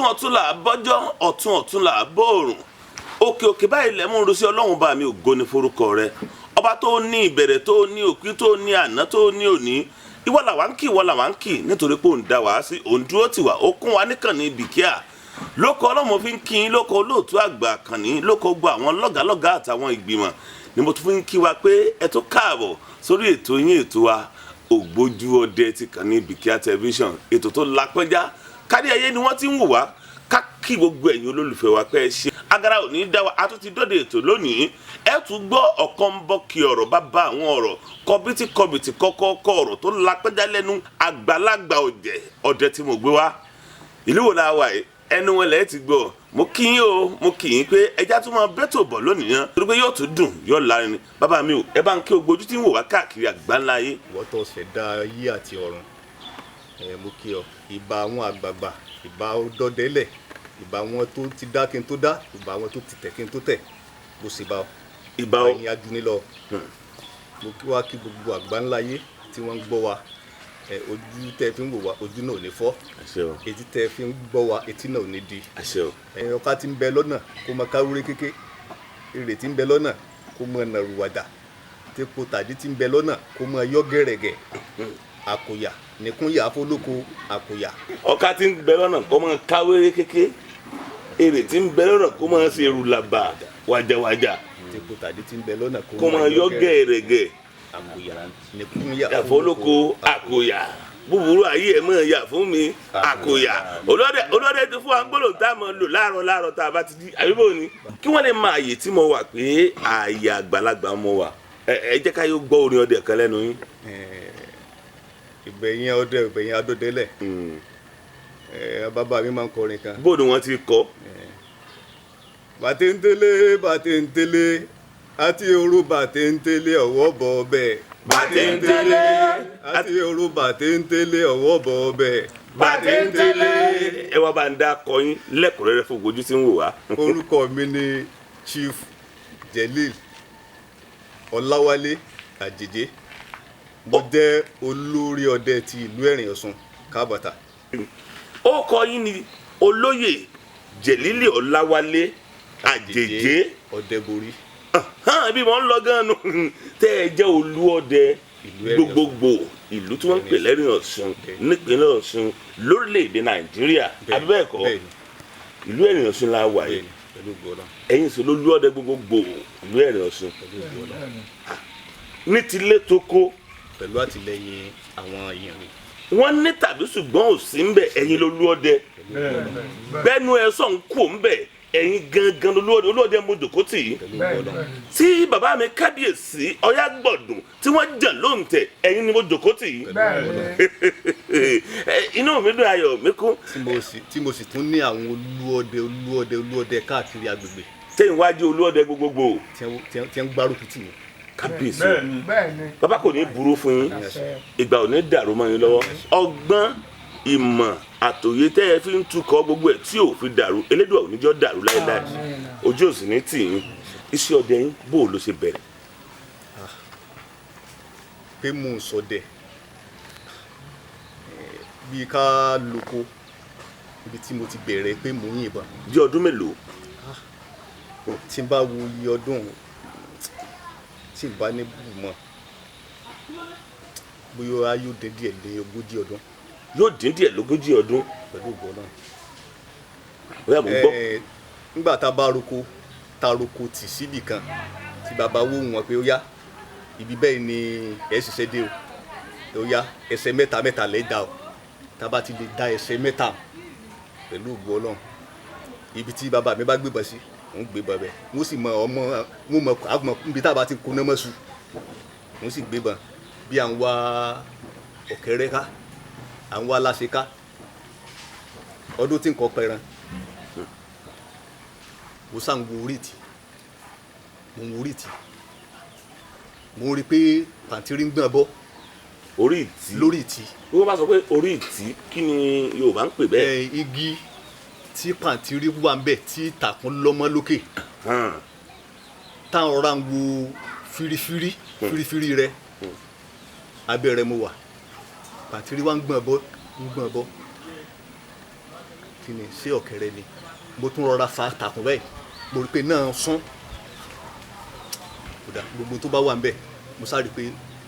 Ọ̀tún là bọ́jọ́, ọ̀tún ọ̀tún là bọ́ọ̀rùn, òkè òkè báyìí lẹ́mú ru sí. Ọlọ́run bá mi, ògo ni forúkọ rẹ, ọba tó ní ìbẹ̀rẹ̀, tó ní òpin, tó ní àná, tó ní òní. Ìwọ làwa ń kì, ìwọ làwa ń kì, nítorí pé òun dá wàá sí, òun dúró tì wá, ó kún wa níkànnì Bìkíà. Lóko ọlọ́mọ fi ń kí yín, lóko olóòtú àgbà kànní, lóko gbọ́ àwọn lọ́gàálọ́gàá àtàwọn ìgbìmọ̀ ni mo tún fi ń kí wa pé ẹ tó káàbọ̀ sórí ètò yín, ètò wa, Ògbójú Ọdẹ ti kàn ní Bìkíà Tẹlifíṣàn, ètò tó lápẹ́já kárí ayé ni wọ́n ti ń wò wá. Ká kí gbogbo ẹ̀yin olólùfẹ́ wa pé ẹ ṣe agara ò ní dá wa. A tún ti dóde ètò lónìí. Ẹ tún gbọ́ ọ̀kan bọ́ kí ọ̀rọ̀ bá bá àwọn ọ̀rọ̀ kọbítí kọbìtì kọ́kọ́ kọ́ ọ̀rọ̀ tó lápẹ́já lẹ́nu àgbàlagbà ọ̀jẹ̀ ọdẹ tí mo gbé wá. Ìlú wo la wà yìí? Ẹnu wọn lẹ́ẹ̀ ti gbọ́. Mo kí yín o, mo kí yín pé ẹja tún máa bẹ́tò bọ̀ lónìí yẹn, torí pé yóò tún dùn, yóò lárinrin. Bàbá mi o, ẹ bá ń kí gbogbo ojú tí ń wò wá káàkiri àgbáńlá ayé. Ìwọ tó ṣẹ̀dá ayé àti ọ̀run ẹ, mo kí ọ. Ìbà àwọn àgbààgbà, ìbà ọdọdẹlẹ̀, ìbà àwọn tó ti dá kí n tó dá, ìbà àwọn tó ti tẹ̀ kí n tó tẹ̀, bó sì bá ọ. Ìbà o. Ẹ̀yin ajúnilọ, mo kí wá kí gbogbo àgbáńlá ayé tí wọ́n ń gbọ́ wa. Ẹ ojú tẹ́ fi ń wò wá, ojú náà ò ní fọ́. Àṣẹ o. Etí tẹ́ fi ń gbọ́ wa, etí náà ò ní di. Àṣẹ o. Ẹ̀yin ọ̀ká tí ń bẹ lọ́nà, kó mọ káwúrẹ́ kéké. Èrè tí ń bẹ lọ́nà, kó mọ nàrúwàdà. Tepo tàdí tí ń bẹ lọ́nà, kó mọ yọ gẹ̀rẹ̀gẹ̀. Àkòyà nìkúnyà fọlọ́kọ àkòyà. Ọ̀ká tí ń bẹ lọ́nà, kó máa káwéré kéké. Èrè tí ń bẹ lọ́nà, kó máa ṣe èrù làbà wàjàwàjà. Tepo tàdí tí ń bẹ lọ́nà, kó máa yọ gẹ̀rẹ̀gẹ̀. Àkòyà nìkúnyà yàfọ́ olóko àkòyà. Búburú ayé ẹ̀ mọ̀ yà fún mi, àkòyà. Olóde olóde ti fún wa gbọ́dọ̀ tá a máa lò láàárọ̀ láàárọ̀ tá a bá ti di àbíbò ni kí wọ́n lè máa àyè tí mo wà pé ààyè àgbàlagbà mo wà. Ẹ jẹ́ ká yóò gbọ́ orin ọdẹ kan lẹ́nu yín. Ìgbẹ̀yìn ọdẹ, ìgbẹ̀yìn adódélẹ̀. Bàbá mi máa ń kọrin kan. Bó ni wọ́n ti kọ́? Bàtẹ́ńtẹ́lé, bàtẹ́ńtẹ́lé àti orú, bàtẹ́ńtẹ́lé ọwọ́ bọ̀ bẹ́ẹ̀. Bàtẹ́ńtẹ́lé. Àti orú, bàtẹ́ńtẹ́lé ọwọ́ bọ̀ bẹ́ẹ̀. Bàtẹ́ńtẹ́lé. Ẹ wá bá ń dá kọyín lẹ́kùnrẹ́rẹ́ fún ojú tí ń wò wá. Orúkọ mi ni Chief Jelil Ọláwálé Àjèjé. Mo jẹ́ olórí ọdẹ ti ìlú Ẹ̀rìn Ọ̀ṣun kábàtà. Ó kọ yín ni olóyè Jẹ̀lílì Ọláwálé Àjèjé. Ọdẹborí. Hàn bí wọ́n ń lọ gan-an nù tẹ́ ẹ jẹ́ olú ọdẹ ìlú Ẹ̀rìn Ọ̀ṣun. Gbogbogbò ìlú tí wọ́n ń pè lẹ́rìn Ọ̀ṣun nípínlẹ̀ Ọ̀ṣun lórílẹ̀‐èdè Nàìjíríà, àbí bẹ́ẹ̀ kọ́? Bẹ́ẹ̀ni. Ìlú Ẹ̀rìn Ọ̀ṣun la wà yìí. Bẹ́ẹ̀ni, pẹ̀lú gbọ́dọ̀. Ẹ̀yin sì lolú ọdẹ gbogbogbò ìlú Ẹ̀rìn Ọ̀ṣun Pẹ̀lú gbọ́dọ̀. ní tilé tó kó. Pẹ̀lú àtìlẹ́yìn àwọn èèyàn mi. Wọ́n ní tàbí ṣùgbọ́n ò sí ń bẹ̀, ẹ̀yin lolú ọdẹ. Bẹ́ẹ̀nu ẹ sọ̀ ń kú ń bẹ̀, ẹ̀yin gangan lolú ọdẹ. Olú ọdẹ mo jòkó tì í. Pẹ̀lú gbọ́dọ̀. Tí bàbá mi kábíyèsí ọyá gbọ̀dùn tí wọ́n jàn lóǹtẹ̀, ẹ̀yin ni mo jòkó tì í. Inú mi dùn, ayọ̀ mi kún. Tí mo sì tún ní àwọn olú ọdẹ, olú ọdẹ, olú ọdẹ káàkiri agbègbè. Tẹ́yìn wájú olú ọdẹ gbogbogbò. Tí wọ́n ń gbárùkù tì mí. Kábíyèsí o. Bẹ́ẹ̀ni. Bàbá, kò ní burú fún yín, ìgbà ò ní dàrú mọ́ yín lọ́wọ́. Ọgbọ́n, ìmọ̀ àtòyé tẹ́ ẹ fi ń tukọ̀ gbogbo ẹ̀ tí ò fi dàrú, Elédùà ò ní jọ́ dàrú láéláé. Ojú ò sì ní tì yín. Iṣẹ́ ọdẹ yín, bó o ló ṣe bẹ̀rẹ̀? Pé mò ń ṣọdẹ, bíi ká lóko, ibi tí mo ti bẹ̀rẹ̀ pé mò ń yìnbọn. Bí ọdún mélòó? Tí n bá wo iye ọdún, tí n bá ní bù mọ́, bóyá yóò dín díẹ̀ lé 40 ọdún. Yóò dín díẹ̀ lógójì ọdún. Pẹ̀lú ògo náà. Bóyá mo gbọ́. Nígbà tá a bá roko, tá a roko tì síbì kan, tí bàbá wò wọ́n pé ó yá, ibi bẹ́ẹ̀ ni ẹ̀ ṣiṣẹ́ dé o, ó yá, ẹsẹ̀ mẹ́ta mẹ́ta lẹ́ dá o. Tá a bá ti lè dá ẹsẹ̀ mẹ́ta, pẹ̀lú ògo Ọlọ́run, ibi tí bàbá mi bá gbébọn sí, òun gbébọn bẹ́ẹ̀, wọ́n sì mọ ọmọ wọ́n mọ àmọ́ níbi tá a bá ti kóná mọ́sù, wọ́n sì gbébọn bí à ń wá ọ̀kẹ́rẹ́ ká, à ń wá aláṣẹ ká. Ọdún tí nǹkan pẹran, mo sá ń wo orí ìtì, mo ń wo orí ìtì, mo ń rí i pé pàǹtírí ń gbọ̀n bọ́. Orí ìtì? Lórí ìtì. Bí wọ́n bá sọ pé orí ìtì, kí ni Yorùbá ń pè bẹ́ẹ̀? Igi tí pàǹtírí wà ń bẹ̀, tí ìtàkùn lọ́mọ lókè, táwọn ọ̀rá ń wo firifiri firifiri rẹ. Abẹ́ rẹ mo wà, pàǹtírí wa ń gbọ̀n bọ́, ń gbọ̀n bọ́. Kí Kí ni, ṣé ọ̀kẹ́rẹ́ ni? Mo tún rọra fa takùn bẹ́ẹ̀, mo rí pé náà sún kódà gbogbo tó bá wà ń bẹ̀. Mo sáré pé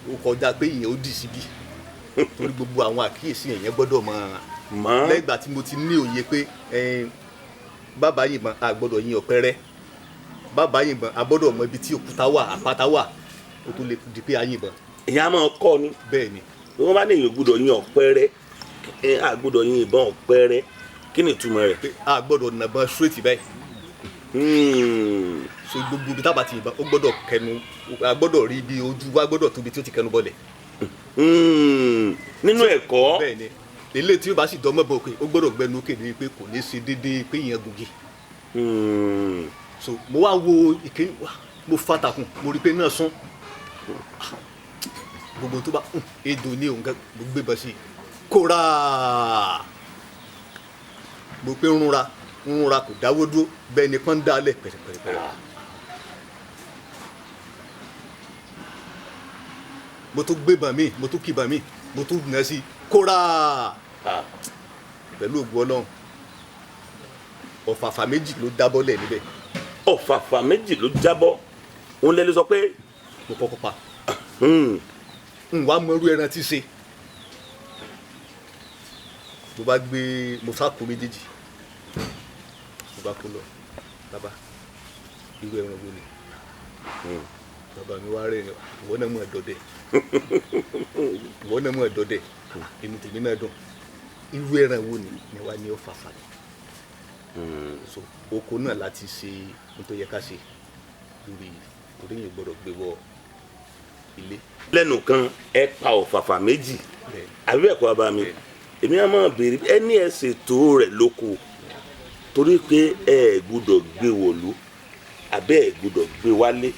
ó kọjá pé ìyẹn ó dì síbí, torí gbogbo àwọn àkíyèsí yẹn gbọ́dọ̀ mọ́ mọ́. Lẹ́gbàá tí mo ti ní òye pé bàbá yìnbọn, a gbọ́dọ̀ yin ọ̀pẹrẹ. Bàbá yìnbọn, a gbọ́dọ̀ mọ ibi tí òkúta wà, àpáta wà, ó tó lè di pé a yìnbọn. Ìyá máa kọ́ ni. Bẹ́ẹ̀ ni. Bí wọ́n bá ní èèyàn gbọ́dọ̀ yin ọ̀pẹrẹ, a gbọ́dọ̀ yin ìbọn ọ̀pẹrẹ, kí ni ìtumọ̀ rẹ̀? Pé a gbọ́dọ̀ nàbọn straight báyìí. So gbogbo ibi tábà ti yìnbọn, ó gbọ́dọ̀ kẹnu, a gbọ́dọ̀ rí ibi ojú wa gbọ́dọ̀ tóbi tí ó ti kẹnu bọlẹ̀. Nínú ẹ̀kọ́. Bẹ́ẹ̀ ni. Ilé tí ó bá sì dánmọ́ bọ̀ pé ó gbọ́dọ̀ gbẹnu òkè ní pé kò ní ṣe déédéé pé ìyẹn gògì. So mo wá wo ìkéyìn, mo fatakùn, mo rí pé náà sún gbogbo tó bá ejò ní òun, mo gbé bọ́ sí i kóra, mo pé rúnra rúnra, kò dáwọ́ dúró, bẹ́ẹ̀ ni pọ́n dálẹ̀ pẹ̀rẹ̀pẹ̀rẹ̀. Mo tún gbé bàn mí, mo tún kì bàn mí, mo tún nà sí i kóra. Pẹ̀lú ògùn Ọlọ́run, ọ̀fàfà méjì ló dábọ́lẹ̀ níbẹ̀. Ọ̀fàfà méjì ló jábọ́, òun lẹ́nu sọ pé mo kọ́kọ́ pa n wá mọ irú ẹran tí ṣe. Mo bá gbé, mo sá kó méjèèjì, mo bá kó lọ. Bàbá, irú ẹran wo ni? Bàbá mi wá rẹ̀, ìwọ náà mọ̀ dọdẹ, ìwọ náà mọ̀ dọdẹ. Inú tèmi náà dùn. Irú ẹran wo ni? Ni wá ní ọ̀fàfà ni. So oko náà láti ṣe ohun tó yẹ ká ṣe lórí orí yẹn, gbọ́dọ̀ gbé wọ ilé. Lẹ́nu kan ẹ pa ọ̀fàfà méjì, àbí ẹ̀kọ́? Bàbá mi, èmi á máa béèrè, ẹni ẹ ṣètò rẹ̀ lóko torí pé ẹ gbọ́dọ̀ gbé wọ̀lú àbẹ́ ẹ gbọ́dọ̀ gbé wálé.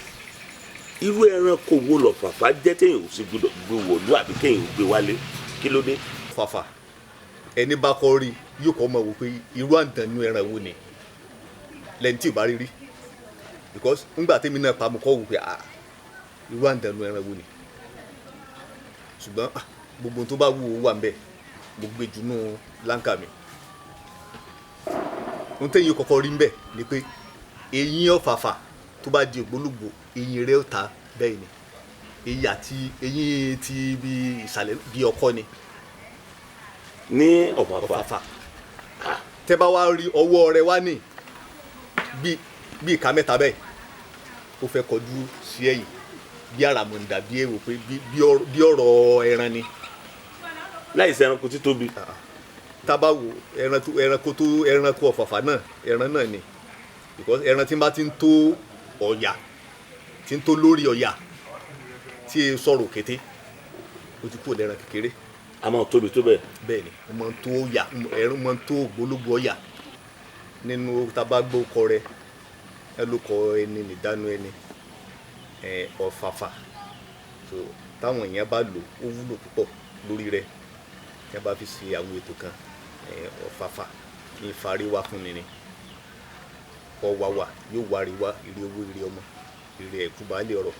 Irú ẹranko wo lọ̀fàfà jẹ́ téèyàn ò sì gbọ́dọ̀ gbé wọ̀lú àbí kéèyàn ò gbé wálé? Kí ló dé? Fàfà, ẹni bá kọ́ rí yóò kọ́ mọ̀ wò pé irú àǹtẹ̀nu ẹran wo ni lẹ́ni tí ò bá rí rí, because ńgbà tèmi náà pa, mo kọ́ wò pé ah, irú àǹtẹ̀nu ẹran wo ni. Ṣùgbọ́n gbogbo tó bá wù ó wà ń bẹ̀, mo gbé junú láǹkà mi. Ohun téyìn kọ́kọ́ rí ń bẹ̀ ni pé eyín ọ̀fàfà tó bá di ògbólógbò, eyín rẹ̀ ó ta. Bẹ́ẹ̀ ni, eyín àti eyín ti bí ìsàlẹ̀ bí ọkọ ni. Ní ọ̀fàfà. Ọ̀fàfà, tẹ́ bá wá rí ọwọ́ rẹ̀ wá ní bí bí ìka mẹ́ta bẹ́ẹ̀, ó fẹ́ kọjú sí ẹ̀yìn bí àràmọ̀ǹdà, bí èrò pé bí ọ̀rọ̀ ẹran ni. Láìsí ẹranko títóbi. Tá bá wo ẹranko tó ẹranko ọ̀fàfà náà, ẹran náà ni, because ẹran tí n bá ti ń tó ọ̀yà, tí ń tó lórí ọ̀yà, tí e sọ̀rọ̀ kété, ó ti kúrò lẹ́ran kékeré. A máa tóbi tó bẹ́ẹ̀? Bẹ́ẹ̀ ni, ó máa ń tó ọ̀yà, ẹran máa ń tó ògbólógbò ọ̀yà nínú. Tá bá gbọ́ ọkọ rẹ, ẹ ló kọ ẹni nìdánu ẹni ọ̀fàfà. So táwọn èèyàn bá lò ó, wúlò púpọ̀ lórí rẹ tí a bá fi ṣe àwọn ètò kan. Ọ̀fàfà ní ìfarí wá fún ni ọ̀wàwà yóò wárí wá ire owó, ire ọmọ, ire ẹ̀kú baálé ọ̀rọ̀.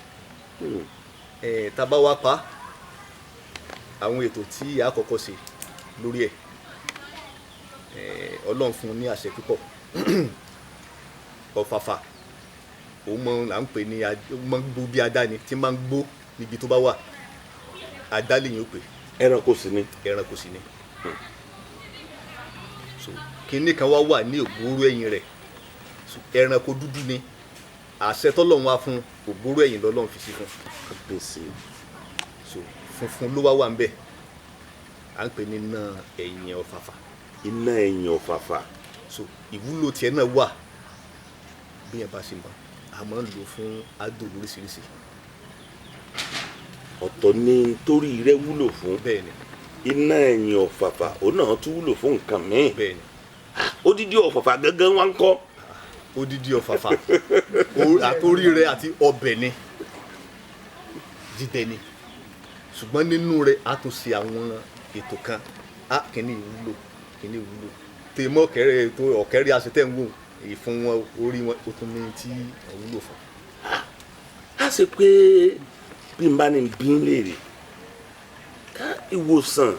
Tá bá wá pa àwọn ètò tí a kọ́kọ́ ṣe lórí ẹ̀, Ọlọ́run fún un ní àṣẹ púpọ̀. Ọ̀fàfà, òun mọ là ń pè ní ó máa ń gbó bí ajá ni, tí máa ń gbó níbi tó bá wà, ajá lèyìn ó pè. Ẹranko sì ni. Ẹranko sì ni. So kinní kan wá wà ní ògbóró ẹ̀yìn rẹ̀. So, ẹranko dúdú ni. Àṣẹ tọ́lọ́run wá fún ògbóró ẹ̀yìn lọ́lọ́run fi sí fún. Kábíyèsí. So funfun ló wá wà ń bẹ̀, à ń pè ní iná ẹ̀yìn ọ̀fàfà. Iná ẹ̀yìn ọ̀fàfà. So ìwúlò tiẹ̀ náà wà bí yẹn bá ṣe mọ̀, a máa ń lò fún àdó lóríṣiríṣi. Ọ̀tọ̀ ni torí rẹ̀ wúlò fún. Bẹ́ẹ̀ ni. Iná ẹ̀yìn ọ̀fàfà, òun náà tún wúlò fún nǹkan míì. Bẹ́ẹ̀ ni. Odidi ọ̀fàfà gángan wá ń kọ́? Odidi ọ̀fàfà, àtòrí rẹ̀ àti ọbẹ̀ ni, jíjẹ ni. Ṣùgbọ́n nínú rẹ̀, a tún ṣe àwọn ètò kan. A kìíní ìwúlò, kìíní ìwúlò tèmọ́ ọ̀kẹ́rẹ́ tó ọ̀kẹ́rẹ́ aṣetẹ̀ ń wò, ìfun wọn, orí wọn, ó tún ní tí wọ́n wúlò fún. A ṣe pé bí n bá ní bí n léèrè ká ìwòsàn,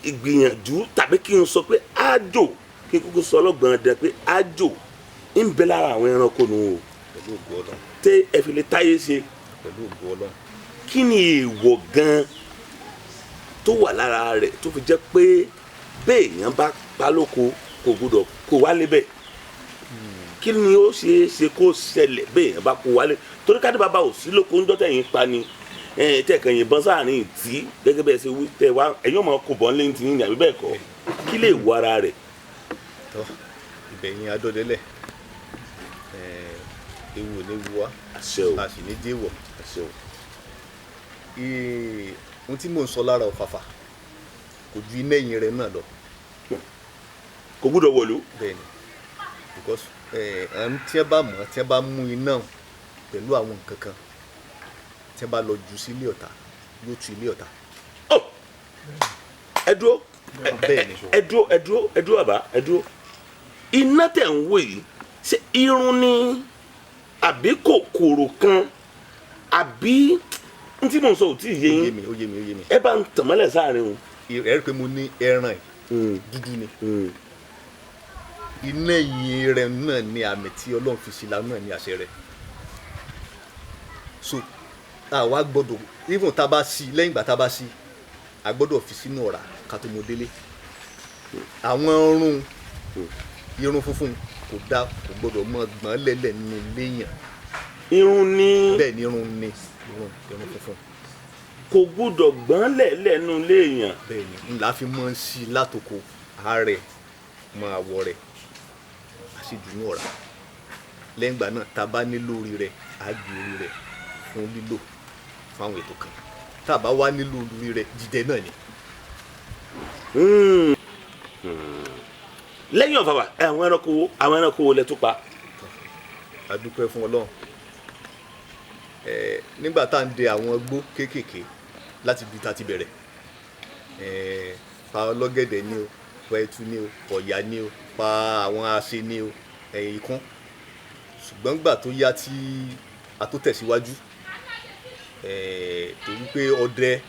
ìgbìyànjú tàbí kí n sọ pé àjò Kí n kúkú sọ ọlọ́gbọ̀n dẹ pé ájò ń bẹ lára àwọn ẹranko nù o. Pẹ̀lú ògo Ọlọ́run. Tẹ ẹ fi lè táyé ṣe. Pẹ̀lú ògo Ọlọ́run. Kí ni èèwọ̀ gan tó wà lára rẹ̀ tó fi jẹ́ pé béèyàn bá pa lóko kò gbọdọ̀ kó wálé bẹ́ẹ̀? Kí ni ó ṣeé ṣe kó ṣẹlẹ̀ béèyàn bá kó wálé? Torí ká ní bàbá ò sí lóko ń dọ́tẹ̀ yín pa ni tẹ̀kàn yìnbọn sáàrin ìtì gẹ́gẹ́ bẹ́ẹ̀ ṣe wí tẹ̀ wá, ẹ̀yin ọmọ kò bọ́ nílé ti yín ní àbí bẹ́ẹ̀ kọ́? Kí lè wọ ara rẹ̀? Tọ́ ìbẹ̀yìn adọ́dẹ́lẹ̀, ewu ò ní wu wa. Àṣẹ o. A sì ní déwọ̀. Àṣẹ o. Ohun tí mò ń sọ lára ọ̀fàfà kò ju iná ẹ̀yìn rẹ̀ náà lọ. Kò gbúdọ̀ wọ̀lú. Bẹ́ẹ̀ ni, because àwọn tí ẹ bá mọ̀, tí ẹ bá mú iná pẹ̀lú àwọn nǹkan kan, tí ẹ bá lọ jù sí ilé ọ̀tá, yóò tu ilé ọ̀tá. Ọ ẹ dúró. Bẹ́ẹ̀ ni. Ẹ dúró, ẹ dúró, ẹ dúró bàbá, ẹ dúró. Iná tẹ̀ ń wò yìí, ṣé irun ni àbí kòkòrò kan àbí n tí mò ń sọ ò tí ì yé Ó yé yín? mi, ó yé mi, ó yé mi. Ẹ bá ń tàn mọ́lẹ̀ sáàrin o. Ẹ rí i pé mo ní ẹran yìí dúdú ni. Iná ẹ̀yìn rẹ̀ náà ni àmì tí Ọlọ́run fi sí la náà ní àṣẹ rẹ̀. So àwa gbọ́dọ̀, even tá a bá sí, lẹ́yìn ìgbà tá a bá sí, a gbọ́dọ̀ fi sínú ọ̀rá ká tó mú délé. Àwọn irun funfun kò dá, kò gbọ́dọ̀ mọ gbọ̀n lẹ́lẹ̀ nínú ilé yàn. Irun ni? Bẹ́ẹ̀ ni, irun ni, irun funfun. Kò gbúdọ̀ gbọ́n lẹ̀lẹ́nu léèyàn. Bẹ́ẹ̀ ni, ńlá fi mọ́ ń sí látoko ààrẹ mọ àwọ̀ rẹ̀, a sì dùn ní ọ̀rá. Lẹ́yìn ìgbà náà, tá a bá nílò orí rẹ̀, á gbé orí rẹ̀ fún lílò fún àwọn ètò kan. Tá a bá wá nílò orí rẹ̀, jíjẹ náà ni. Lẹ́yìn ọ̀fàfà, àwọn ẹranko wo lẹ tún pa? A dúpẹ́ fún Ọlọ́run. Nígbà tá à ń de àwọn igbó kéékèèké láti ibi tá a ti bẹ̀rẹ̀, pa ọlọ́gẹ̀dẹ̀ ni o, pa ẹtu ni o, ọ̀yà ni o, pa àwọn ase ni o, ikún. Ṣùgbọ́n gbà tó yá tí a tó tẹ̀síwájú, torí pé ọdẹ,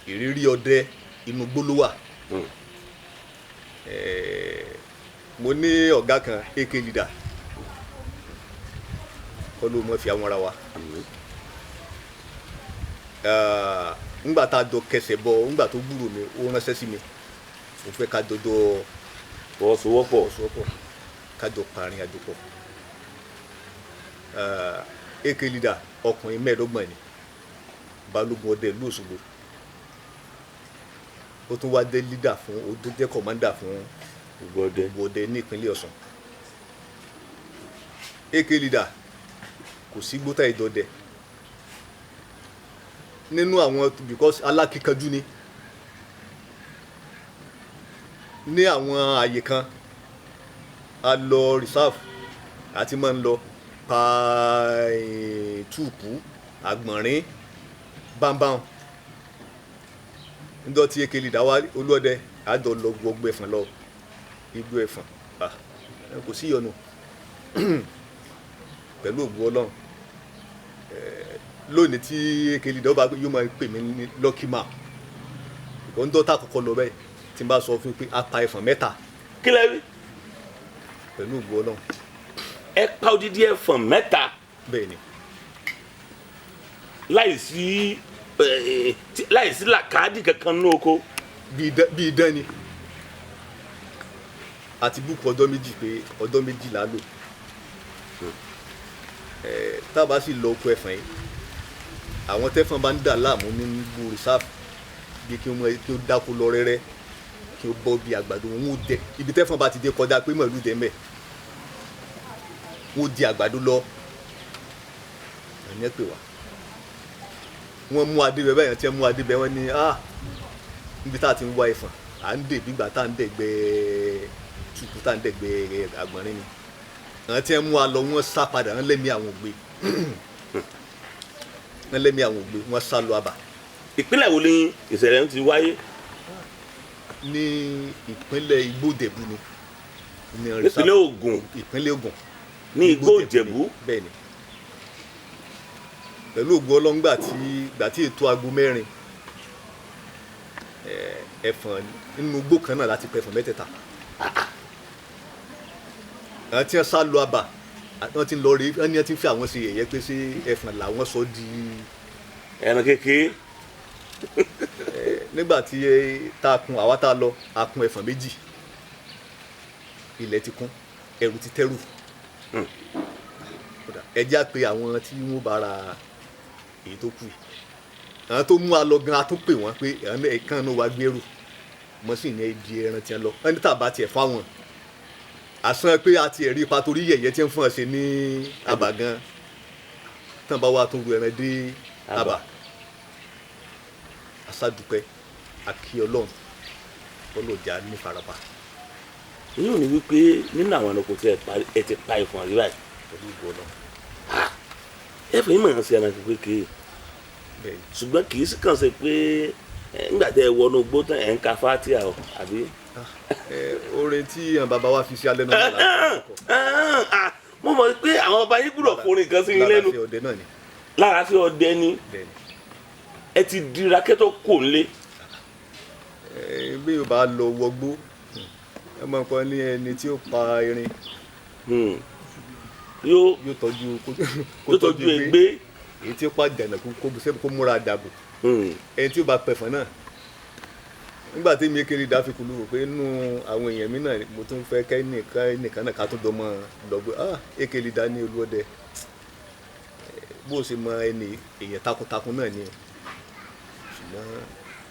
ìrírí ọdẹ inú igbó ló wà. Mo ní ọ̀gá kan, AK leader, kọ́ ló mọ̀ fi àwọn ara wa. Ńgbà tá a jọ kẹsẹ̀ bọ, ńgbà tó gbúrò mi, ó ránṣẹ́ sí mi, ó fẹ́ ká jọjọ fọwọ́sowọ́pọ̀. Fọwọ́sowọ́pọ̀, ká jọ parin àjò pọ̀. AK leader, ọkùnrin 25 ni, balógun ọdẹ ìlú Òṣogbo. Ó tún wá dé leader fún, ó tún jẹ́ commander fún gbogbo ọdẹ. Gbogbo ọdẹ ní ìpínlẹ̀ Ọ̀ṣun. AK leader, kò sí gbótà ìdọdẹ nínú àwọn, because alákíkanjú ni. Ní àwọn àyè kan a lọ reserve, àti máa ń lọ pa túùpù, àgbọ̀nrín, bámbám. Níjọ́ tí AK leader wá, olúọdẹ àjọ lọ gbogbo ẹ̀fọ̀n lọ igbó ẹ̀fọ̀n. Ah, kò sí ìyọnu, pẹ̀lú ògùn Ọlọ́run. Lónìí tí AK leader ọba yóò máa pè mí ní lucky man, ìkọ́ ń dọ́tà kọ́kọ́ lọ bẹ́ẹ̀ tí n bá sọ fún un pé a pa ẹ̀fọ̀n 3. Kí lẹ rí? Pẹ̀lú ògùn Ọlọ́run. Ẹ pa odidi ẹfọ̀n 3? Bẹ́ẹ̀ ni. Láìsí làkàdì kankan ní oko? Bí idán ni. Àti búkú ọjọ́ 2 pé ọjọ́ 2 là á lò. Tá a bá sì lọ oko ẹ̀fọ̀n yìí, àwọn tẹ́fọ̀n bá ń dà láàmú nínú igbó reserve, bí kí wọ́n kí ó dáko lọ rẹ́rẹ́, kí ó bọ́ bí àgbàdo wọn ó dẹ ibi tẹ́fọ̀n bá ti dé kọjá pé màlúù dẹ́ mẹ́, wọ́n ó di àgbàdo lọ. Ẹ̀yìn ẹ̀ pè wá, wọ́n mú adébẹ̀ báyìí, tí wọ́n mú adébẹ̀, wọ́n ní, ah, níbi tá a ti ń wá ẹ̀fọ̀n, à ń dè bí ìgbà tá à ń dẹ̀gbẹ́ tukù, tá à ń dẹ̀gbẹ́ àgbọ̀nrín ni. Àwọn tí wọ́n mú wa lọ, wọ́n sá padà, wọ́n lẹ́mìí àwọn ògbé, wọ́n lẹ́mìí àwọn ògbé, wọ́n sá lọ àbà. Ìpínlẹ̀ wo ni ìṣẹ̀lẹ̀ ń ti wáyé? Ní ìpínlẹ̀ Igbó-Ìjẹ̀bú ni ní. Nípínlẹ̀ Ògùn? Ìpínlẹ̀ Ògùn. Ní Igbó Ìjẹ̀bú. Bẹ́ẹ̀ ni, pẹ̀lú ògùn ọlọ́ngbà tí gbà tí ètò aago 4, ẹ̀fọ̀n nínú igbó kan náà láti pẹ̀fọ̀n mẹ́tẹ̀ẹ̀ta. Àwọn tí wọ́n sá lọ abà, wọ́n ti ń lọ rí, wọ́n ní wọ́n ti ń fi àwọn ṣe yẹ̀yẹ́ pé ṣé ẹfọ̀n làwọn sọ di Ẹran kékeré. Nígbà tí tá a kun, àwa tá a lọ, a kun ẹfọ̀n 2, ilẹ̀ ti kún, ẹrù ti tẹ́rù. Ẹ jẹ́ á pé àwọn tí wọ́n bá ra èyí tó kù yìí, àwọn tó mú a lọ gan, a tún pè wọ́n pé ẹ̀kan náà wá gbẹ́rù mọ́ sí ní ibi ẹran tí wọ́n lọ. Wọ́n ní tàbá tiẹ̀ fáwọn àsan pé a tiẹ̀ rí ipa torí yẹ̀yẹ́ tí ń fún ọ ṣe ní àbá gan, tán bá wà tó ru ẹran dé àbá. Aṣáàdúpẹ́, àkí Ọlọ́run ọlọ́jà ní farapa. Yóò ní wípé nínú àwọn ẹranko tí ẹ ti pa ẹfọ̀n rí báyìí, pẹ̀lú ìgbọ́ Ọlọ́run. Ẹfọ̀n yìí mọ̀ ọ́n sí ẹranko kékeré, ṣùgbọ́n kì í sì kàn ṣe pé nígbà tẹ́ ẹ wọnú igbó tán ẹ̀ ń ka fatia o, àbí? Orin tí àwọn bàbá wa fi sí alẹ́ náà lára. Mo mọ̀ pé àwọn bàbá yín gbúdọ̀ forin kan sí yín lẹ́nu. Lára sí ọdẹ náà ni. Lára sí ọdẹ ni. Ẹ ti dira kẹ́tọ́ kò ń lé. Bí o bá lọ wọgbó, ẹ mọ̀ nǹkan ní ẹni tí ó pa erin yóò tọ́jú egbé, èyí tí ó pa jàǹdàkú kó múra dàbò, ẹni tí ó bá pẹ̀fọ́n náà. Nígbà tí mi kiri dáfi kulu wò pé inú àwọn èèyàn mi náà mo tún fẹ́ kẹ́ nìkan náà ká tún dọmọ lọ́gbẹ́. Ekele dá ní Olúọdẹ, bó o ṣe mọ ẹni èèyàn takuntakun náà ni, ṣùgbọ́n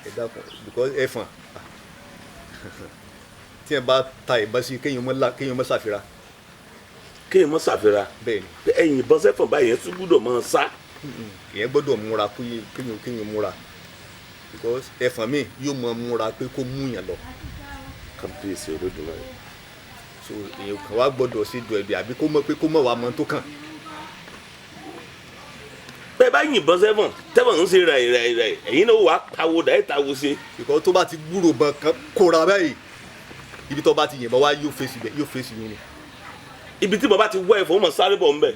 ẹ dákun, because ẹfọ̀n tí ẹ bá ta ìbọn sí kéèyàn mọ́ ṣàfira. Kéèyàn mọ́ ṣàfira. Bẹ́ẹ̀ ni. Ẹ̀yìn ìbọn sẹ́fọ̀n báyìí ẹ̀ tún gbúdọ̀ mọ́ sá. Èèyàn gbọ́dọ̀ múra kéèyàn múra, because ẹfọ̀n mi yóò mọ múra pé kó mú yàn lọ. Kábíyèsí Olódùmarè. So èèyàn kan wá gbọ́dọ̀ sí dùn ẹ̀dùn àbí kó mọ̀ pé kó mọ̀ wá mọ́ tó kàn. Bẹ́ẹ̀ bá yìnbọn sẹ́fọ̀n tẹ́fọ̀n ń ṣe ràì ràì ràì, ẹ̀yin náà wàá tawo dà ẹ̀ tawo ṣe. Because tó bá ti gbúrò bọn kan kóra báyìí, ibi tó bá ti yìnbọn wá yóò fèsì bẹ, yóò fèsì yín ni. Ibi tí bàbá ti wá ẹ̀fọ́ mọ̀ sáré bọ̀ ńbẹ̀.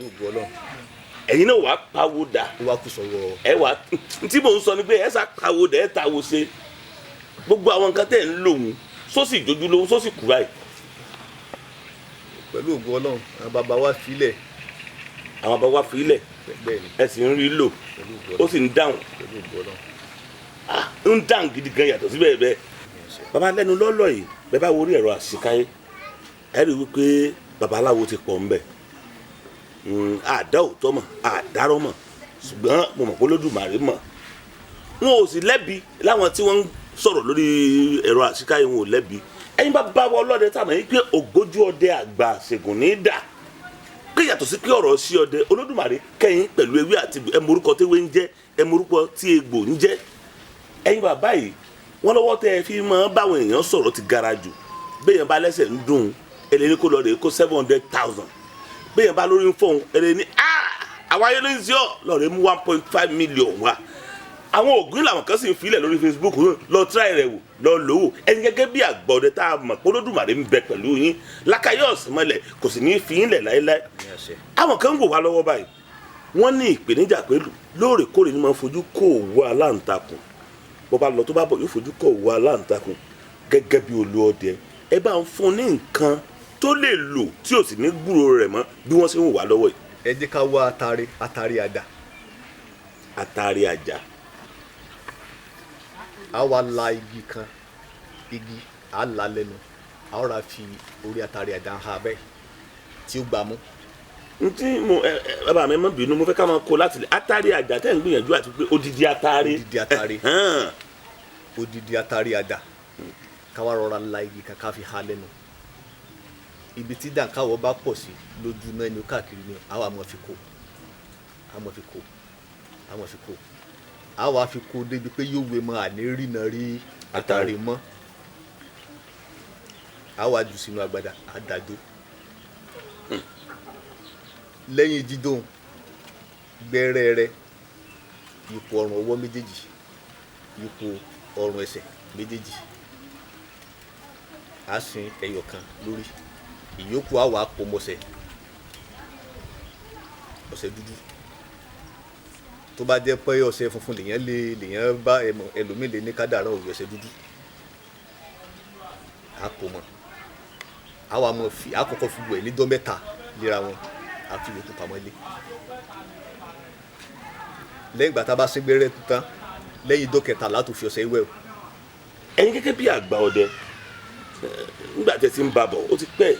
Ẹ̀yin náà wàá pawó dà. Ó wá kú sọ̀rọ̀. Ẹ wà tí mò ń sọ ni pé ẹ sá pawó dà, ẹ tawo ṣe. Gbogbo àwọn nǹkan tẹ̀ ń lò wọ́n sósì jójúlówó sósì kú báyìí. Pẹ̀lú ògo Ọlọ́run, àwọn bàbá wa filẹ̀. Àwọn bàbá wa filẹ̀. Ẹ sì ń rí lò, ó sì ń dáhùn. Ń dáhùn gidi gan yàtọ̀ sí bẹ́ẹ̀ bẹ́ẹ̀. Bàbá lẹ́nu lọ́lọ́ yìí, bẹ́ẹ̀ bá wo orí ẹ̀rọ àṣekáyé, ẹ rí i wípé babaláwo ti pọ̀ ńbẹ̀. Àdá òótọ́ mọ̀, àdárọ́ mọ̀, ṣùgbọ́n mo mọ̀ pé Olódùmarè mọ̀. Wọn ò sì lẹ́bi láwọn tí wọ́n ń sọ̀rọ̀ lórí ẹ̀rọ àṣekáyé, wọn ò lẹ́bi. Ẹ̀yin bá bá wa ọlọ́dẹ tàbí yín pé ògójú ọdẹ àgbà ṣègùn ní í dà, pé yàtọ̀ sí pé ọ̀rọ̀ sí ọdẹ Olódùmarè kẹ́yìn pẹ̀lú ewé àti ẹmorúkọ tí ewé ń jẹ́, ẹmorúkọ tí egbò ń jẹ́. Ẹ̀yin bàbá yìí wọ́n lọ́wọ́ tẹ́ ẹ fi máa báwọn èèyàn sọ̀rọ̀ ti gara jù. Béèyàn bá lẹ́sẹ̀ ń dùn, ẹlẹ́ni kó lọ rèé kó 700,000. Béèyàn bá lórí ń fọ̀hún, ẹlẹ́ni àwọn ayé ló ń ṣe ọ́ lọ́ọ̀rẹ́ mú 1.5 million wá. Àwọn ògùn làwọn kan sì ń filẹ̀ lórí Facebook lọ tíráì rẹ̀ wò, lọ lò wò. Ẹni gẹ́gẹ́ bí àgbọ̀dẹ tá a mọ̀ pé Olódùmarè ń bẹ pẹ̀lú yín, lákàyọ̀sí mọ́lẹ̀ kò sì ní í fi yín lẹ̀ láéláé. Àwọn kan ń wò wá lọ́wọ́ báyìí, wọ́n ní ìpèníjà pẹ̀lú lóòrèkóòrè ni máa ń fojú kó òwú aláǹtakùn. Bó bá lọ tó bá bọ̀ yóò fojú kó òwú aláǹtakùn. Gẹ́gẹ́ bí Olúọdẹ, ẹ bá ń fún ní nǹkan tó lè lò tí ò sì ní gbúrò rẹ̀ mọ́ bí wọ́n ṣe ń wò wá lọ́wọ́ yìí. Ẹ jẹ́ ká wá atare, atare àdá. Atare àjà. A wá la igi kan, igi a la lẹ́nu, a ó ra fi orí atare àdá ha bẹ́ẹ̀ tí ó gbà mú. Ntí mo ẹ bàbá mi má bínú, mo fẹ́ ká máa kó láti lè atare àjà tẹ́ ń gbìyànjú àti pé odidi atare. Odidi atare. Odidi atare àdá. Ká wá rọra la igi kan ká fi ha lẹ́nu. Ibi tí dànkáwọ̀ bá pọ̀ sí lójú náà ni ó káàkiri ni a wà máa fi kó, a máa fi kó, a máa fi kó, a wà fi kó débi pé yóò wé mọ́ àní rìnà rí àtàrí mọ́. A wà jù sínú agbada, a dájọ́. Lẹ́yìn jídóhùn gbẹ́rẹ́ rẹ, ipò ọrùn ọwọ́ méjèèjì, ipò ọrùn ẹsẹ̀ méjèèjì, a sin ẹyọ kan lórí, ìyókù a wà pò mọ́sẹ̀, ọṣẹ dúdú. Tó bá jẹ́ pé ọṣẹ funfun lèyàn lè lèyàn bá ẹlòmíì lè ní kádàrá òye ọṣẹ dúdú, a pò mọ́, Àwa mọ̀ fi àkọ́kọ́ fi wẹ̀ níjọ́ 3 léra wọn, àfi yòókù pamọ́ lé. Lẹ́yìn ìgbà tá a bá sín gbẹ́rẹ́ tán, lẹ́yìn ijọ́ kẹta la tó fi ọṣẹ wẹ̀ o. Ẹ̀yin gẹ́gẹ́ bí àgbà ọdẹ, nígbà tẹ́ ti ń bá bọ̀, ó ti pẹ́,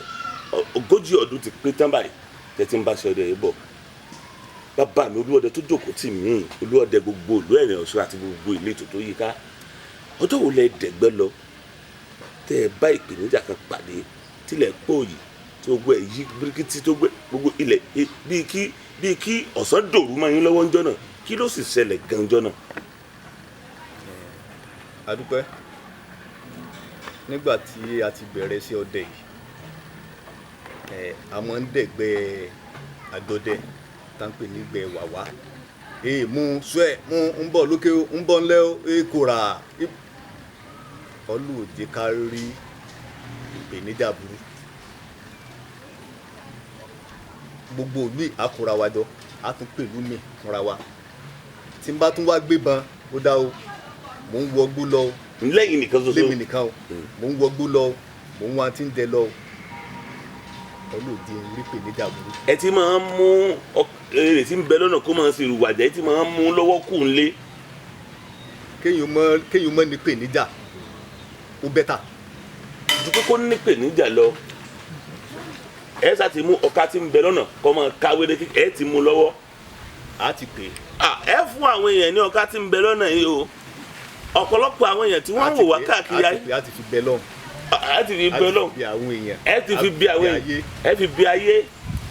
40 ọdún ti pé tán báyìí tẹ́ ti ń bá ṣe ọdẹ yìí bọ̀. Bàbá mi Olúọdẹ tó jókòó tì mí, Olúọdẹ gbogbo ìlú Ẹ̀rìn Ọ̀ṣun àti gbogbo ìletò tó yíká, ọjọ́ wo lẹ dẹ̀gbẹ́ lọ tẹ́ ẹ bá ìpèníjà kan pàdé tilẹ̀ pòyì tí gbogbo ẹ̀ yí bíríkítí tó gbé gbogbo ilẹ̀ bíi kí ọ̀sán dòru mọ́ yín lọ́wọ́ ńjọ́ náà, kí ló sì ṣẹlẹ̀ ganjọ́ náà? A dúpẹ́. Nígbà tí a ti bẹ̀rẹ̀ sí ọdẹ yìí, a máa ń dẹ̀gbẹ́ àdọdẹ tá ń pè nígbẹ́ wàwá. Mú sùẹ́ mú ń bọ̀ lókè o, ń bọ̀ ńlẹ́ o, kò rà. Ọlọ́run ò jẹ́ ká rí ìpèníjà burú. Gbogbo ìlú yìí a kóra wa jọ, a tún pẹ̀lú mi fúnra wa. Tí n bá tún wá gbébọn, ó dá o, mò ń wọgbó lọ o. Lẹ́yìn nìkan ṣoṣo. Lémi nìkan o, mò ń wọgbó lọ o, mò ń wá tí ń jẹ lọ o. Ọlọ́run ò jẹ́ n rí ìpèníjà burú. Ẹ ti máa ń mú èrè tí ń bẹ lọ́nà kó máa ṣe ìrùwàjà, ẹ ti máa ń mú lọ́wọ́ kù ń lé. Kéèyàn mọ́ ní ìpèníjà, ó bẹ́tà. Ju pé kó ní ìpèníjà lọ, ẹ sá ti mú ọ̀ka tí ń bẹ lọ́nà kó máa káwé lé, ẹ ti mú lọ́wọ́. A ti pè é. Ẹ fún àwọn èèyàn ní ọ̀ka tí ń bẹ lọ́nà yìí o. Ọ̀pọ̀lọpọ̀ àwọn èèyàn tí wọ́n ń wò wá káàkiri ayé. A ti fi bẹ lọ́hùn. A ti fi bẹ lọ́hùn. A ti fi bí àwọn èèyàn. Ẹ ti fi bí àwọn èèyàn. Ẹ fi bí ayé.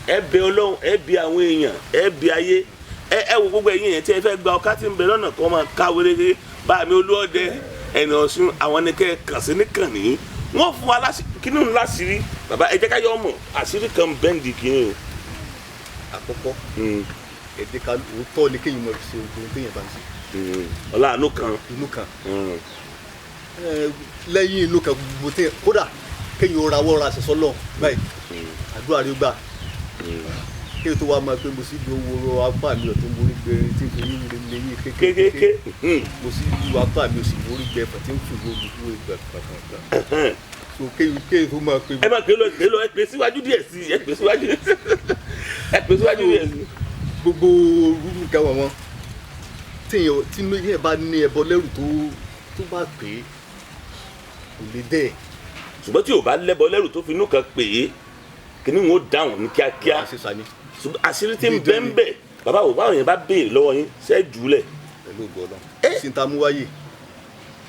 Ẹ bẹ Ọlọ́run, ẹ bí àwọn èèyàn, ẹ bí ayé. Ẹ wo gbogbo ẹ̀yin èèyàn tí ẹ fẹ́ gba ọ̀ka tí ń bẹ lọ́nà kó máa káwé lé bá mi Olúọdẹ Ẹ̀rìn Ọ̀ṣun, àwọn ni kẹ́ ẹ kàn sí níkànnì. Wọ́n fún wa kínní ń láṣìírí. Bàbá ẹ jẹ́ ká yọ ọmọ àṣírí kan bẹ́ǹdì kínní o. Àkọ́kọ́, ẹ jẹ́ ká òótọ́ ni kéèyàn máa fi ṣe ohun téèyàn bá ń ṣe. Ọlá àánú kan. Inú kan. Lẹ́yìn inú kan gbogbo téèyàn, kódà kéèyàn ó rawọ́ ra ṣẹ̀ṣọ́ lọ báyìí, àdúrà rí gbà. Kéèyàn tó wá máa pé mo sì lu owó apá mi ọ̀tún mo rí gbẹ tí n fi yín lè yín kékeré. Mo sì lu apá mi òsì mo rí gbẹ tí n fi gbogbo ìgbà kankan. So kéèyàn tó máa pé. Ẹ máa pè lọ, ẹ pè síwájú díẹ̀ sí i, ẹ pè síwájú, ẹ pè síwájú díẹ̀ sí i. Gbogbo rúrú nǹkan wọn téèyàn tí yẹn bá ní ẹbọ lẹ́rù tó bá pè é kò lè dẹ́. Ṣùgbọ́n tí o bá lẹ́bọ lẹ́rù tó fi inú kan pè é, kìíní wọn ó dáhùn ní kíákíá. Àṣírí tí ń bẹ ń bẹ, bàbá wo báwọn yẹn bá béèrè lọ́wọ́ yín ṣe é jùlẹ̀. Pẹ̀lú ògo Ọlọ́run sí ta mú wáyé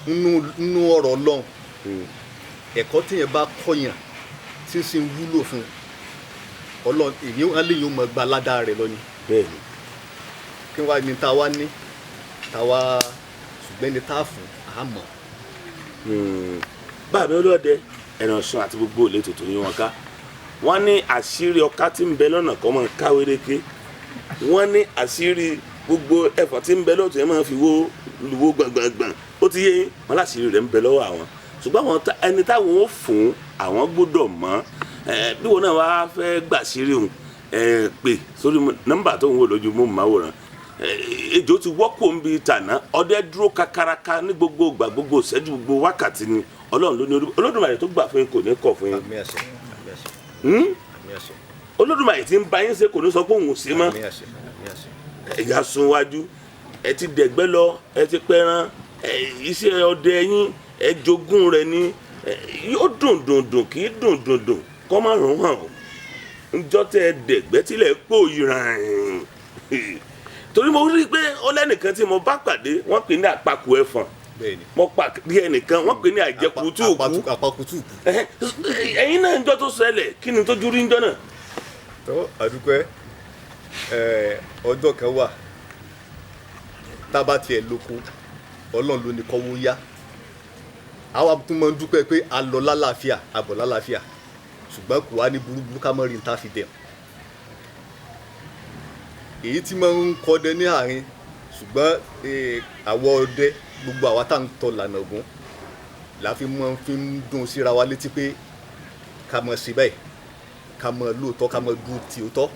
nínú ọ̀rọ̀ Ọlọ́run, ẹ̀kọ́ téèyàn bá kọ́yàn tí ń sì ń wúlò fún Ọlọ́run, èyí á lè yóò mọ̀ gba aládàá rẹ̀ lọ ni. Bẹ́ẹ̀ni. Kí wàá ní ta wá ní ta wá, ṣùgbọ́n ní ta fún a mọ̀. Bàbá mi Olúọdẹ Ẹ̀rìn Ọ̀ṣun àti gbogbo ìletò tó yín wọn ká, wọ́n ní àṣírí ọ̀ka tí ń bẹ lọ́nà kọ́ máa ká wéréké. Wọ́n ní àṣírí gbogbo ẹ̀fọ́ tí ń bẹ lọ́tún yẹn máa fi wó luwó gbọ̀ngbọ̀ngbọ̀n. Ó ti yé yín, wọ́n láṣírí rẹ̀ ń bẹ lọ́wọ́ àwọn. Ṣùgbọ́n àwọn ẹni táwọn ó fún àwọn gbọ́dọ̀ mọ̀. Bí wọn náà wá fẹ́ gbàṣírí òun, pè sórí nọ́mbà tó ń wò lójú móhùnmáwòrán. Ejò ti wọ́pọ̀ ń bi tàná, ọdẹ dúró kakaraka ní gbogbo ìgbà, gbogbo ìṣẹ́jú, gbogbo wákàtí ni. Ọlọ́run ló ní Olódùmarè tó gbà fún yín kò ní kọ̀ fún yín. Àmín àṣẹ, àmín àṣẹ. Àmín àṣẹ. Olódùmarè tí ń bá yín ṣe kò ní sọ pé òun ò ṣe mọ́. Àmín àṣẹ, àmín àṣẹ. Ẹ̀yà sun wájú, ẹ ti dẹ̀gbẹ́ lọ, ẹ ti pẹran, iṣẹ́ ọdẹ yín, ẹ jogún rẹ̀ ni. Yóò dùn dùn dùn kì í dùn dùn dùn kọ́ má rún hàn o. Njọ́ tẹ dẹ̀gbẹ́ tilẹ̀ pò yìràn. Torí mo rí i pé ó lẹ́nìkan tí mo bá pàdé, wọ́n pè ní àpakù ẹ̀fọ̀n. Mo pàdé ẹnìkan, wọ́n pè ní àjẹkùtù òkú. Àpakùtù òkú. Ẹ̀yin náà njọ́ tó ṣẹlẹ̀, kí ni tójú rí njọ́ náà? Tó àdúpẹ́, ọjọ́ kan wà tá a bá tiẹ̀ lóko, Ọlọ́run ló ní kọ́wó yá. Àwa tún máa ń dúpẹ́ pé a lọ lálàáfíà, a bọ̀ lálàáfíà, ṣùgbọ́n kò wá ní burúburú ká mọ́ rí n tá fi dẹ̀. Èyí tí máa ń kọ́dẹ ní àárín, ṣùgbọ́n àwọ̀ ọdẹ gbogbo àwa tá à ń tọ lànà Ògún la fi máa fi ń dùn síra wa létí pé ká mọ̀ sí báyìí, ká mọ̀ lóòótọ́, ká mọ̀ dúró ti òótọ́,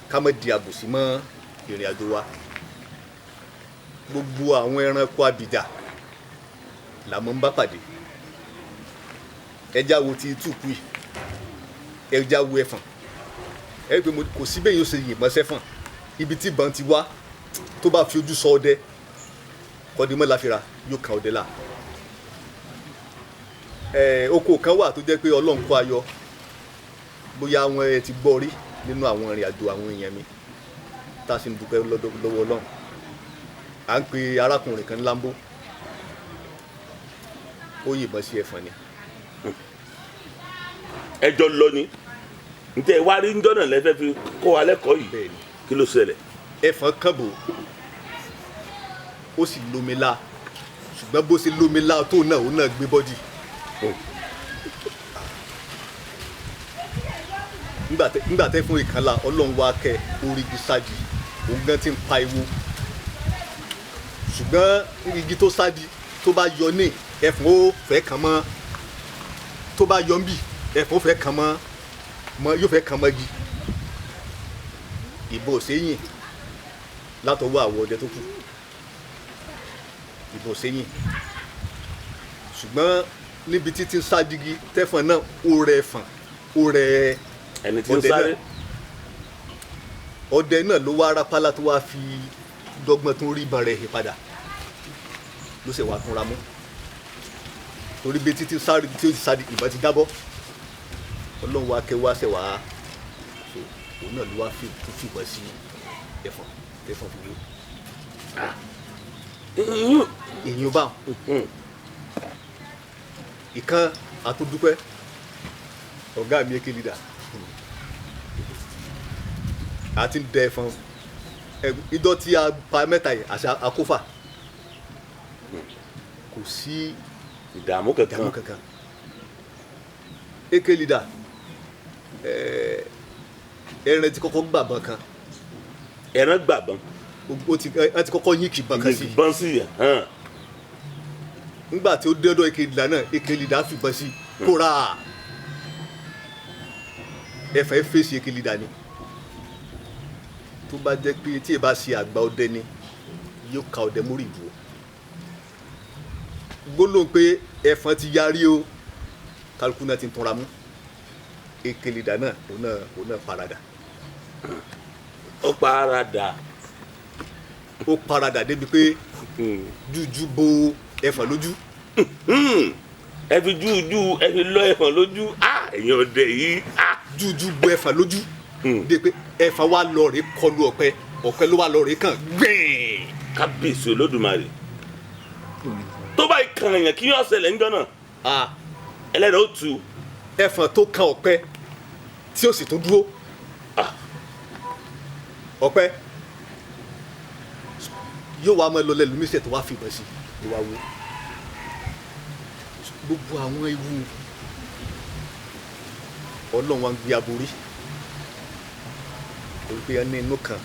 ká mọ̀ di àbòsí mọ́ ìrìn àjò wa. Gbogbo àwọn ẹranko abìjà la máa ń bá pàdé. Ẹja wo ti túkú yìí? Ẹja wo ẹfọ̀n, ẹ rí i pé kò sí bẹ́ẹ̀ yóò ṣe yìnbọn sẹ́fọ̀n. Ibi tí ìbọn ti wá, tó bá fi ojú sọ ọdẹ kọ́dímọ́ láfira, yóò kan ọdẹ là. Ẹ oko kan wà tó jẹ́ pé Ọlọ́run kó ayọ̀, bóyá àwọn ẹ ti gbọ́ rí nínú àwọn ìrìn àjò àwọn èèyàn mi, tá a sì ń dúpẹ́ lọ́wọ́ Ọlọ́run. À ń pe arákùnrin kan ní Lambo, ó yìnbọn sí ẹfọ̀n ni. Ẹjọ́ lọ ni ntẹ wá rí njọ́ náà lẹ́fẹ́ fi kó wa lẹ́kọ̀ọ́ yìí. Bẹ́ẹ̀ ni. Kí ló ṣẹlẹ̀? Ẹfọ̀n kàn bò, ó sì lómi la, ṣùgbọ́n bó ṣe lómi la tó náà, òun náà gbé bọ́dì. Nígbà tẹ́ fún ìkànlá, Ọlọ́run wá kẹ́ orí igi sájì, òun gan ti ń pa ewu, ṣùgbọ́n igi tó sájì, tó bá yọ ní ẹfọ̀n ó fẹ́ kàn mọ́, tó bá yọ ń bì, ẹfọ̀n ó fẹ́ kàn mọ́ mọ́, yóò fẹ́ kàn mọ́ igi. Ìbọn ò séyìn látọwọ́ àwọn ọdẹ tó kù, ìbọn ò séyìn, ṣùgbọ́n níbi títí ń sádigi tẹ́fọ̀n náà, ó rẹ ẹfọ̀n, ó rẹ ẹni tí ń ọdẹ sáré náà. Ọdẹ náà ló wá rápálá tó wá fi dọ́gbọ́n tó rí ìbọn rẹ̀ hì padà, ló sì wá túnra mú, torí bí títí sáré tí ó ti sáré, ìbọn ti jábọ́. Ọlọ́run wá kẹ́ wá ṣẹ̀ wá so, òun náà ló wá fi tó fìbọn sí ẹfọ̀n, tẹ́fọ̀n fi wó. Èyí bá ìkan àtúndúpẹ́ ọ̀gá mi, èké leader, àti ń dẹ ẹfọn idọ́ tí a pa mẹ́ta yìí, àṣà akófà, kò sí ìdààmú kankan. Ìdààmú kankan. Èké leader, ẹran ti kọ́kọ́ gbàbọn kan. Ẹran gbàbọn. Ó ti ẹ ti kọ́kọ́ yín kìbọn kan sí. Ìbọn sí yẹn hàn. Nígbà tí ó dẹ́dọ̀ èké leader náà, èké leader fìbọn sí kóra, ẹfẹ̀ fèsì èké leader ni. Tó bá jẹ́ pé tí ẹ bá ṣe àgbà ọdẹ ni, yóò ka ọdẹ mórí ìdúró gbólóhùn pé ẹfọn ti yarí o, kálukú náà ti ń túnra mú. Èké leader náà, òun náà paradà. Ó para dà. Ó paradà débi pé jújú bo ẹfọn lójú. Ẹ fi júùjú, ẹ fi lọ ẹfọn lójú. Ah, ẹ̀yin ọdẹ yìí, ah. Jújú bo ẹfọn lójú dé pé ẹfọn wa lọ rè kọlu ọ̀pẹ, ọ̀pẹ ló wà lọ rè kàn gbẹ̀ẹ́n. Kábíyèsí Olódùmarè, tó bá kàn yàn, kí yóò ṣẹlẹ̀ ńjọ́ náà? Ah. Ẹlẹ́dàá ó tu. Ẹfọn tó kan ọ̀pẹ tí ó sì tún dúró. Ah. Ọ̀pẹ yóò wá máa lọ lẹ́nu mísẹ̀ tó wá fìbọn sí ló wá wó gbogbo àwọn ewu. Ọlọ́run wa ń gbé aborí torí pé ẹni inú kan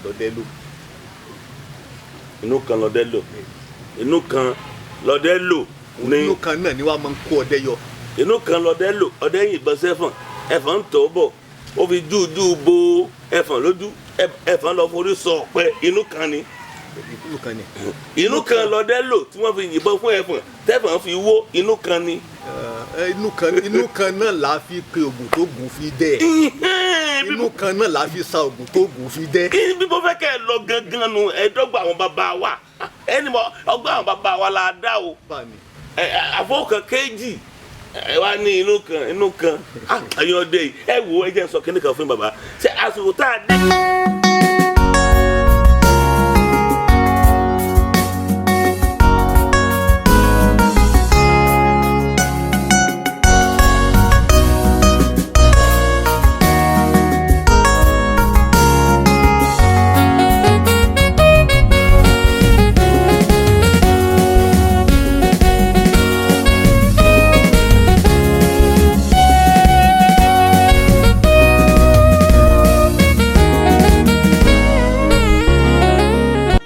lọ́dẹ lò. Inú kan lọdẹ lò, inú kan lọdẹ lò ní. Inú kan náà ni wàá máa ń kó ọdẹ yọ. Inú kan lọdẹ lò. Ọdẹ yìnbọn sẹ́fọ̀n, ẹ̀fọn ń tọ́ bọ̀, ó fi júùjú bo ẹ̀fọn lójú, ẹ̀fọn lọ forí sọ ọ̀pẹ. Inú kan ni. Inú kan ni. Inú kan lọdẹ lò tí wọ́n fi yìnbọn fún ẹ̀fọn tẹ́fọn fi wó. Inú kan ni. Inú kan náà la fi pe oògùn tó gùn fi dẹ́. Inú kan náà la fi sa oògùn tó gùn fi dẹ́. Bí mo fẹ́ kẹ́ ẹ lọ gangan nu, ẹ̀ẹ́dọ́gba àwọn bàbá wa, ẹni mọ ọgbà àwọn bàbá wa la dá o. Báni. Àfọwọ́kàn kéjì ẹ wá ní inú kan, inú kan. Ah, ẹ̀yin ọdẹ yìí, ẹ wo, ẹ jẹ́ n sọ kíní kan fún bàbá ṣé àsìkò tá a dé.